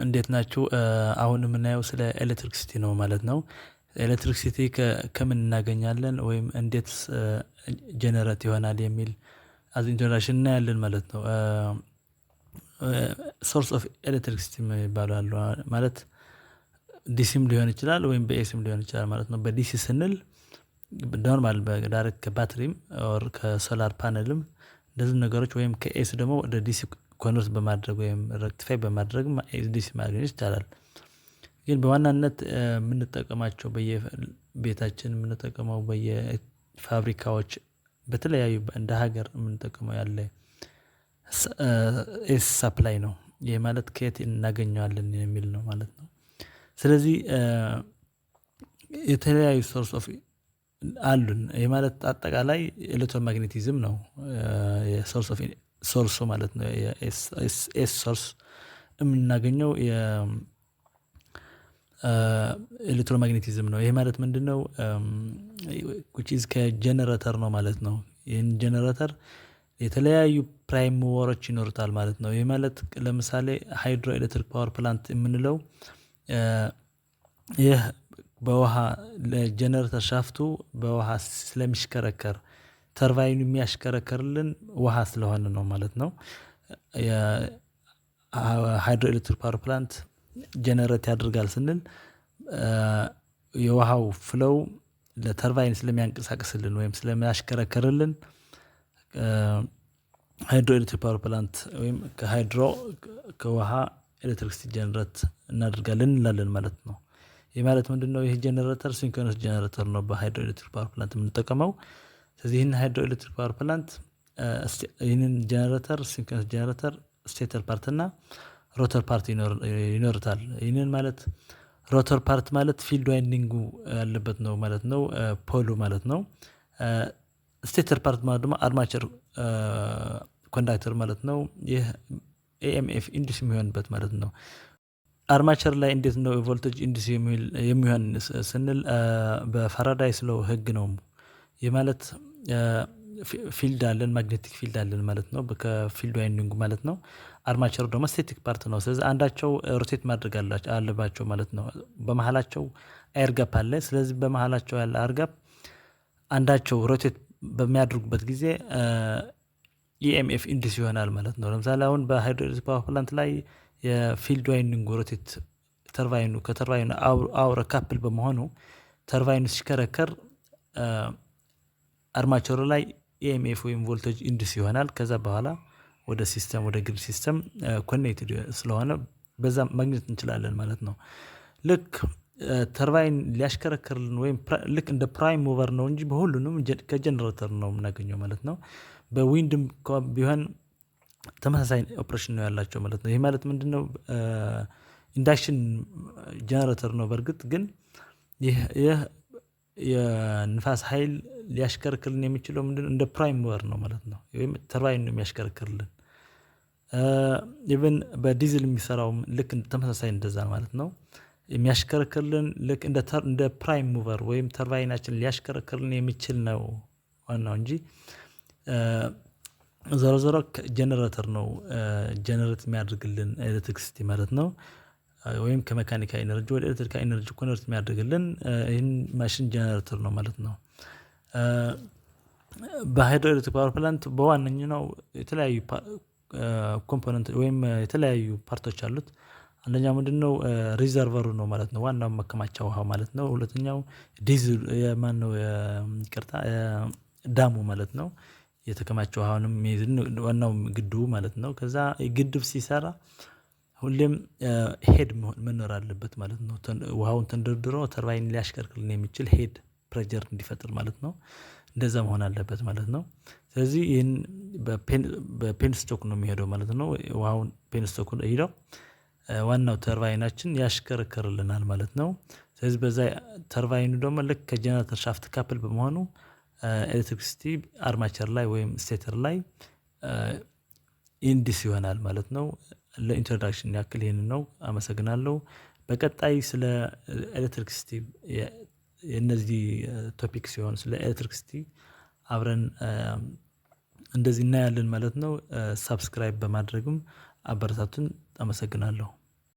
እንዴት ናችሁ? አሁን የምናየው ስለ electricity ነው ማለት ነው። Electricity ከምን እናገኛለን ወይም እንዴት generate ይሆናል የሚል as introduction እናያለን ማለት ነው። Source of electricity የሚባሉ አሉ፣ ማለት DC ም ሊሆን ይችላል ወይም በ AC ም ሊሆን ይችላል ማለት ነው። በ DC ስንል normal በ direct ከባትሪም or ከ solar panel ም እንደዚህ ነገሮች ወይም ከ AC ደግሞ ወደ DC convert በማድረግ ወይም rectify በማድረግ DC ማግኘት ይቻላል። ግን በዋናነት የምንጠቀማቸው፣ በየቤታችን የምንጠቀመው፣ በየፋብሪካዎች፣ በተለያዩ እንደ ሀገር የምንጠቀመው ያለ AC supply ነው። ይሄ ማለት ከየት እናገኘዋለን የሚል ነው ማለት ነው። ስለዚህ የተለያዩ source of አሉን። ይሄ ማለት አጠቃላይ electromagnetism ነው የ source of source ኡ ማለት ነው። የ AC source የምናገኘው የ electromagnetism ነው። ይሄ ማለት ምንድነው? Which is ከ ጀነሬተር ነው ማለት ነው። ይህን ጀነሬተር የተለያዩ prime mover ኦች ይኖሩታል ማለት ነው። ይህ ማለት ለምሳሌ hydroelectric power plant የምንለው ይህ በውሃ ለ generator shaft ኡ በውሃ ስለሚሽከረከር ተርባይኑ የሚያሽከረክርልን ውሃ ስለሆነ ነው ማለት ነው። የ hydroelectric power plant generate ያደርጋል ስንል የውሃው flow ለ turbine ስለሚያንቀሳቅስልን ወይም ስለሚያሽከረክርልን hydroelectric power plant ወይም ከ hydro ከውሃ electricity generate እናደርጋለን እንላለን ማለት ነው። ይህ ማለት ምንድነው? ይህ generator synchronous generator ነው በ hydroelectric power plant የምንጠቀመው። ስለዚህ ይህን hydroelectric power plant፣ ይህንን generator፣ synchronous generator stator part እና rotor part ይኖሩታል። ይህንን ማለት rotor part ማለት field winding ኡ ያለበት ነው ማለት ነው። Pole ኡ ማለት ነው። Stator part ማለት ደግሞ armature conductor ማለት ነው። ይህ EMF induce የሚሆንበት ማለት ነው። Armature ላይ እንዴት ነው voltage induce የሚሆን ስንል በ Faraday's law ህግ ነው። ይህ ማለት field አለን፣ magnetic field አለን ማለት ነው፣ ከ field winding ኡ ማለት ነው። Armature ኡ ደግሞ static part ነው። ስለዚህ አንዳቸው rotate ማድረግ አለባቸው ማለት ነው። በመሃላቸው air gap አለ። ስለዚህ በመሃላቸው ያለ air gap አንዳቸው rotate በሚያደርጉበት ጊዜ EMF induce ይሆናል ማለት ነው። ለምሳሌ አሁን በ hydroelectric power plant ላይ የ field winding rotate ተርባይኑ ከተርባይኑ አብሮ couple በመሆኑ ተርባይኑ ሲሽከረከር armature ኡ ላይ EMF ወይም voltage induce ይሆናል። ከዛ በኋላ ወደ system፣ ወደ grid system connected ስለሆነ በዛ ማግኘት እንችላለን ማለት ነው። ልክ ተርባይን ሊያሽከረክርልን ወይም ልክ እንደ prime mover ነው እንጂ በሁሉንም ከጀነሬተር ነው የምናገኘው ማለት ነው። በ wind ም ቢሆን ተመሳሳይ ኦፕሬሽን ነው ያላቸው ማለት ነው። ይህ ማለት ምንድነው? Induction generator ነው። በእርግጥ ግን ይህ የንፋስ ሀይል ሊያሽከረክርልን የሚችለው ምንድነው? እንደ prime mover ነው ማለት ነው። ወይም ተርባይን ነው የሚያሽከረክርልን። Even በዲዝል የሚሰራውም ልክ ተመሳሳይ እንደዛ ማለት ነው። የሚያሽከረክርልን ልክ እንደ prime mover ወይም ተርባይናችን ሊያሽከረክርልን የሚችል ነው ዋናው እንጂ ዞሮ ዞሮ ጀነሬተር ነው generate የሚያደርግልን electricity ማለት ነው። ወይም ከ mechanical energy ወደ electrical energy convert የሚያደርግልን ይህን machine generator ነው ማለት ነው። በ hydroelectric power plant በዋነኛው የተለያዩ component ወይም የተለያዩ part ኦች አሉት። አንደኛው ምንድነው? Reservoir ኡ ነው ማለት ነው፣ ዋናው መከማቻ ውሃው ማለት ነው። ሁለተኛው ዲዝል ማነው፣ ይቅርታ፣ dam ኡ ማለት ነው። የተከማቸ ውሃውንም ዋናው ግድቡ ማለት ነው። ከዛ ግድብ ሲሰራ ሁሌም head መኖር አለበት ማለት ነው። ውሃውን ተንደርድሮ ተርባይን ሊያሽከርክርልን የሚችል head pressure እንዲፈጥር ማለት ነው። እንደዛ መሆን አለበት ማለት ነው። ስለዚህ ይህን በ penstock ነው የሚሄደው ማለት ነው። ውሃውን penstock ሄደው ዋናው ተርባይናችን ያሽከረክርልናል ማለት ነው። ስለዚህ በዛ ተርባይኑ ደግሞ ልክ ከ generator shaft couple በመሆኑ electricity armature ላይ ወይም stator ላይ induce ይሆናል ማለት ነው። ለ introduction ያክል ይሄንን ነው። አመሰግናለሁ። በቀጣይ ስለ electricity የነዚህ topic ሲሆን ስለ electricity አብረን እንደዚህ እናያለን ማለት ነው። Subscribe በማድረግም አበረታቱን። አመሰግናለሁ።